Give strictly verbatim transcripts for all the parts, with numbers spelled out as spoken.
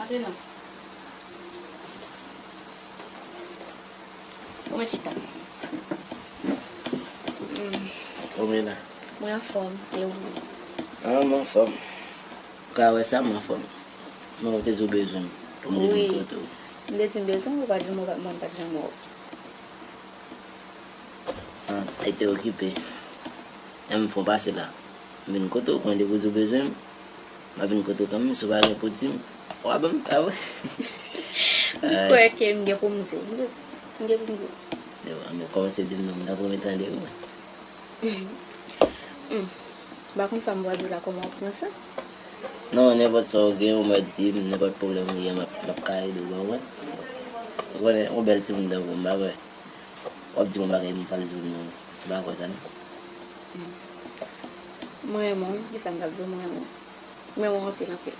Se non. Kòman chita? Mm. Kòman la? Mwen anfòm, e ou? Ah, mwen anfòm. Ou ka wè sa, mwen anfòm. Men ou te di w bezwen m pou m te vin kote w. M te di m bezwen w, ou pa t janm, ou pa, mwen pa t janm wè w. Ah, e te okipe. E m fè w pase la. M vin kote w, mwen depi w di w bezwen m, m ap vin kote w kanmenm, si w pa gen pou di m, w a ban m pa vre. Jis kwè ke m gen pou m di w. M gen, m gen pou m di w. Yo, men kòmanse di m non, m t ap renmen tande wi. Hmm. M pa konn sa m pral di la, kòman w ap pran sa? Non, nenpòt sa w gen, ou mèt di m, nenpòt pwoblèm ou gen, m ap, m ap ka ede w, ou konprann? Ou konnen, yon bèl timoun tankou m, m pa kwè. W ap di m yon bagay, m pral di w non. M pa kwè sa non. Hmm. Mwen renmen w, kisa m t ap di w, mwen renmen w. Mwen renmen w anpil, anpil.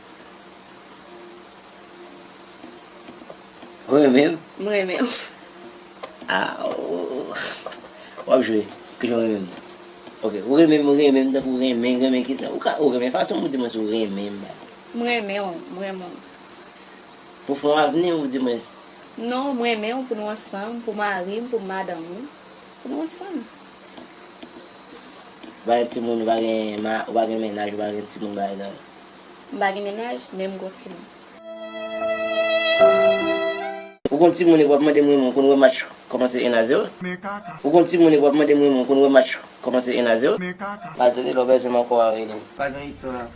Ou renmen m? Mwen renmen w. Ah, oh, w ap jwe. Kijan w renmen m? Ok, ou renmen m, ou renmen m tankou w renmen, renmen kisa? Ou ka, ou renmen fason pou di mwen si w renmen m. Mwen renmen w, mwen renmen w. Pou fè yon avni, ou di mwen. Non, mwen renmen w pou nou ansanm, pou mari m, pou madanm ou. Pou nou ansanm. Ou pa gen timoun, ou pa gen ma-, ou pa gen mennaj, ou pa gen timoun, pa egzanp. M pa gen mennaj, men m gon timoun. Ou gon timoun epi w ap mande m renmen w, ou konn wè match kòmanse en a zewo? Ou gon timoun epi w ap mande m renmen w, ou konn wè match kòmanse en a zewo? Maltrete lè w bezwen m ankò a rele m. Pa gen istwa.